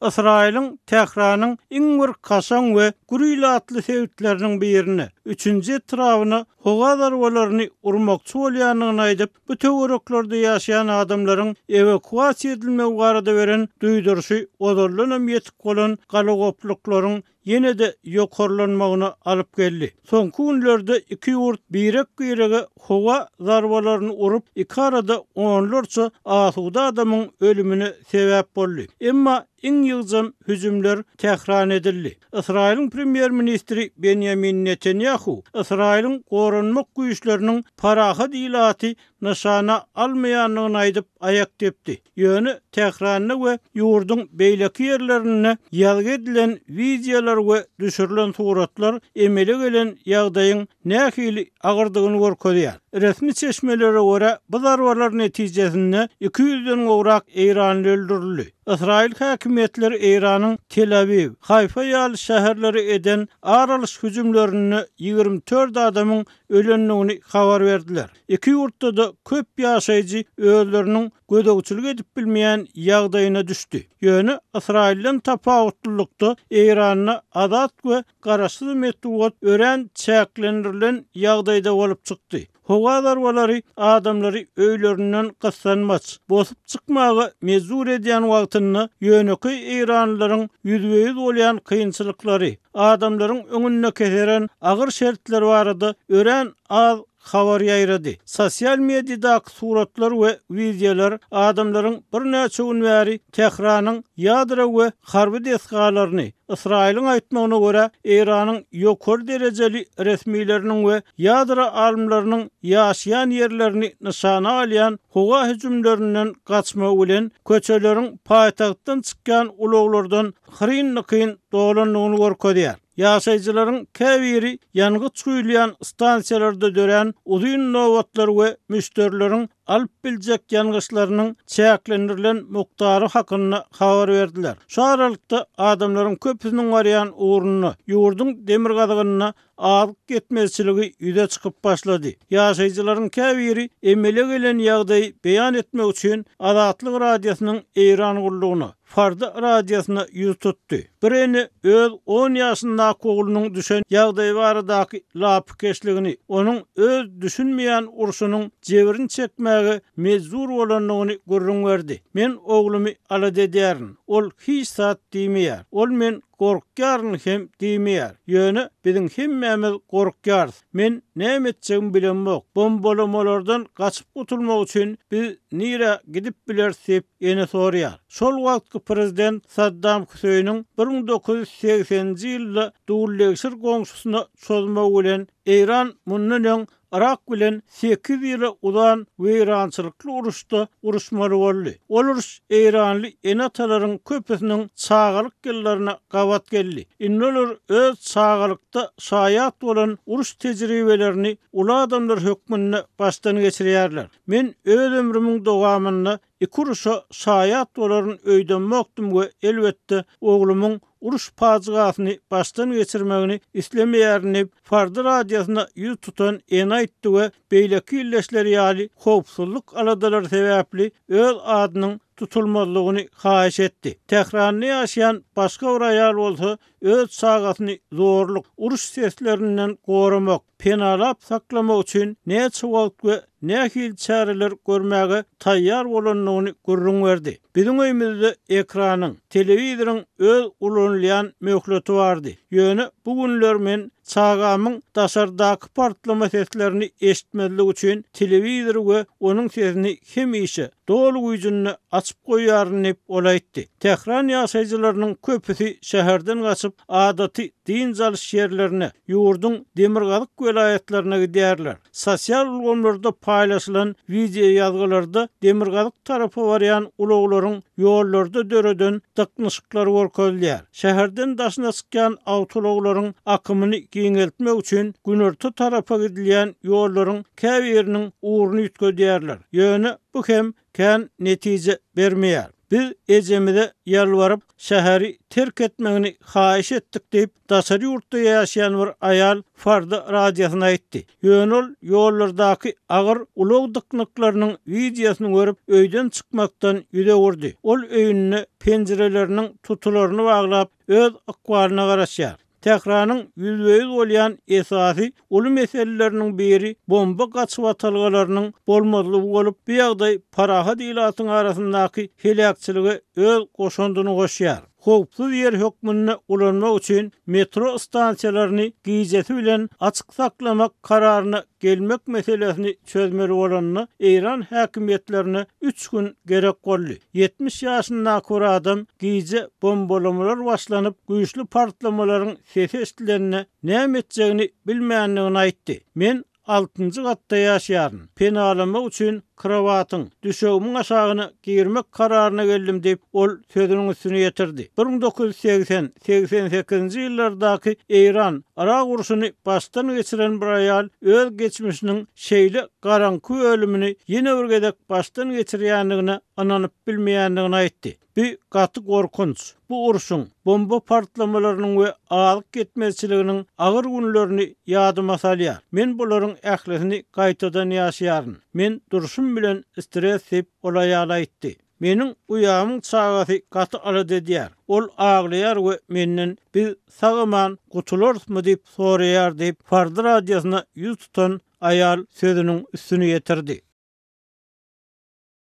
Ysraýylyň Tähranyň iň bir kaşaň we gür ilatly sebitleriniň birine, üçünji etrabyna howa zarbalaryny urmakçy bolýandygyny aýdyp, bu töwereklerde ýaşaýan adamlaryň ewakuasiýa edilmegi barada beren duýduryşy ozaldanam ýetik bolan galagopluklaryň ýene-de ýokarlanmagyna alyp geldi. Soňky günlerde iki ýurt birek-birege howa zarbalaryny urup, iki arada onlarça asuda adamyň ölümine sebäp boldy. Emma iň ýygjam hüjümler Tährana edildi. Ysraýylyň premýer-ministri Benýamin Netanýahu Ysraýylyň goranmak güýçleriniň parahat ilaty nyşana almaýandygyny aýdyp, aýak depdi. Ýöne Tähranda we ýurduň beýleki ýerlerinde ýazgy edilen wideolar we düşürilen suratlar emele gelen ýagdaýyň nähili agyrdygyny görkezýär. Resmi çeşmelere görä, bu zarbalar netijesinde 200-den gowrak eýranly öldürildi. Ysraýyl häkimiýetleri Eýranyň Tel-Awiw, Haýfa ýaly şäherlere eden ar alyş hüjümlerinde 24 adamyň ölendigini habar berdiler. Iki ýurtda-da köp ýaşaýjy özleriniň gözegçilik edip bilmeýän ýagdaýyna düşdi. Ýöne Ysraýyldan tapawutlylykda Eýranda azat we garaşsyz metbugat örän çäklendirilen ýagdaýda bolup çykdy. Howa zarbalary adamlary öýlerinden gyssanmaç, bosup çykmaga mejbur edýän wagtynda ýönekeý eýranlylaryň ýüzbe-ýüz bolýan kynçylyklary, adamlaryň öňünde keseren agyr şertler barada örän az habar ýaýrady. Sosial mediadaky suratlar we wideolar adamlaryň birnäçe gün bäri Tähranyň ýadro we harby desgalaryny, Ysraýylyň aýtmagyna görä, Eýranyň ýokary derejeli resmileriniň we ýadro alymlarynyň ýaşaýan ýerlerini nyşana alýan howa hüjümlerinden gaçmagy bilen, köçeleriň paýtagtdan çykýan ulaglardan hyryn-dykyn dolandygyny görkezýär. Ýaşaýjylaryň käbiri ýangyç guýulýan stansiýalarda dörän uzyn nobatlar we müşderileriň alyp biljek ýangyçlarynyň çäklendirilen mukdary hakynda habar berdiler. Şu aralykda, adamlaryň köpüsiniň barýan ugrunda, ýurduň demirgazygynda azyk ýetmezçiligi ýüze çykyp başlady. Ýaşaýjylaryň käbiri emele gelen ýagdaýy beýan etmek üçin Azatlyk Radiosynyň Eýran gullugyna, Farda radiosyna ýüz tutdy. Bir ene öz on ýaşyndaky oglunyň düşen ýagdaýy baradaky lapykeçligini, onuň öz düşünmeýän urşunyň jebrini çekmäge mejbur bolandygyny gürrüň berdi. Men oglumy alada edýärin. Ol hiç zat diýmeýär. Ol men gorkýaryn hem diýmeýär. Ýöne biziň hemmämiz gorkýarys. Men näme etjegimi bilemok. Bombalamalardan gaçyp gutulmak üçin biz nirä gidip bileris diýip, ene soraýar. Şol wagtky prezident Saddam Hüseýiniň 1980-nji ýylda dullegşir goňşusyna çozmagy bilen Eýran mundan öň Yrak bilen sekiz ýyla uzan weýrançylykly uruşda uruşmaly boldy. Ol uruş eýranly ene-atalaryň köpüsiniň çagalyk ýyllaryna gabat geldi. Indi olar öz çagalykda şaýat bolan uruş tejribelerini uly adamlar hökmünde başdan geçirýärler. Men öz ömrümiň dowamynda iki uruşa şaýat bolaryn öýdemokdym we elbetde oglumyň uruş pajygasyny başdan geçirmegini islemeýärin diýip, Farda radiosyna ýüz tutan ene aýtdy we beýleki ildeşleri ýaly howpsuzlyk aladalary sebäpli öz adynyň tutulmazlygyny haýyş etdi. Tähranda ýaşaýan başga bir aýal bolsa öz çagasyny zorluk, uruş seslerinden goramak, penalap saklamak üçin näçe wagt we nähili çäreler görmäge taýýar bolandygyny gürrüň berdi. Biziň öýümizde ekranyň, telewizoryň öz ulanylýan möhleti bardy. Ýöne bu günler men çagamyň daşardaky partlama seslerini eşitmezligi üçin telewizory we onuň sesini hemişe doly güýjünde açyp goýýaryn diýip, ol aýtdy. Tähran ýaşaýjylarynyň köpüsi şäherden gaçyp, adaty dynç alyş ýerlerine, ýurduň demirgazyk welaýatlaryna gidýärler. Sosial ulgamlarda paýlaşylan wideoýazgylarda demirgazyk tarapa barýan ulaglaryň ýollarda döreden dyknyşyklary görkezilýär. Şäherden daşyna çykýan awtoulaglaryň akymyny giňeltmek üçin günorta tarapa gidilýän ýollaryň käbiriniň ugruny üýtgedýärler. Ýöne bu hem kän netije bermeýär. Biz ejemize ýalbaryp, şäheri terk etmegini haýyş etdik diýip, daşary ýurtda ýaşaýan bir aýal Farda radiosyna aýtdy. Ýöne ol ýollardaky agyr ulag dyknyklarynyň wideosyny görüp, öýden çykmakdan ýüz öwürdi. Ol öýünde penjireleriniň tutularyny baglap, öz ykbalyna garaşýar. Tähranyň ýüzbe-ýüz bolýan esasy uly meseleleriniň biri bomba gaçybatalgalarynyň bolmazlygy bolup, bu ýagdaý parahat ilatyň arasyndaky heläkçilige öz goşandyny goşýar. Howpsuz ýer hökmünde ulanmak üçin metro stansiýalaryny gijesi bilen açyk saklamak kararyna gelmek meselesini çözmeli bolanda eýran häkimiýetlerine üç gün gerek boldy. 70 ýaşyndaky bir adam gije bombalamalar başlanyp, güýçli partlamalaryň sesi eşidilende näme etjegini bilmändigini aýtdy. Men Altynjy gatda ýaşaýaryn. Penalamak üçin krowatyň, düşegimiň aşagyna girmek kararyna geldim diýip, ol sözüniň üstüni ýetirdi. 1980, 88-nji ýyllardaky Eýran, Yrak urşuny başdan geçiren bir aýal öz geçmişiniň şeýle garaňky bölümini ýene bir gezek başdan geçirýändigine ynanyp bilmeýändigini aýtdy. Bu gaty gorkunç. Bu urşuň, bomba partlamalarynyň we azyk ýetmezçiliginiň agyr günlerini ýadyma salýar. Men bularyň ählisini gaýtadan ýaşaýaryn. Men durşum bilen stres diýip, ol aýal aýtdy. Meniň uýamyň çagasy gaty alada edýär. Ol aglaýar we menden biz sag-aman gutularysmy diýip soraýar diýip, Farda radiosyna ýüz tutan aýal sözüniň üstüni ýetirdi.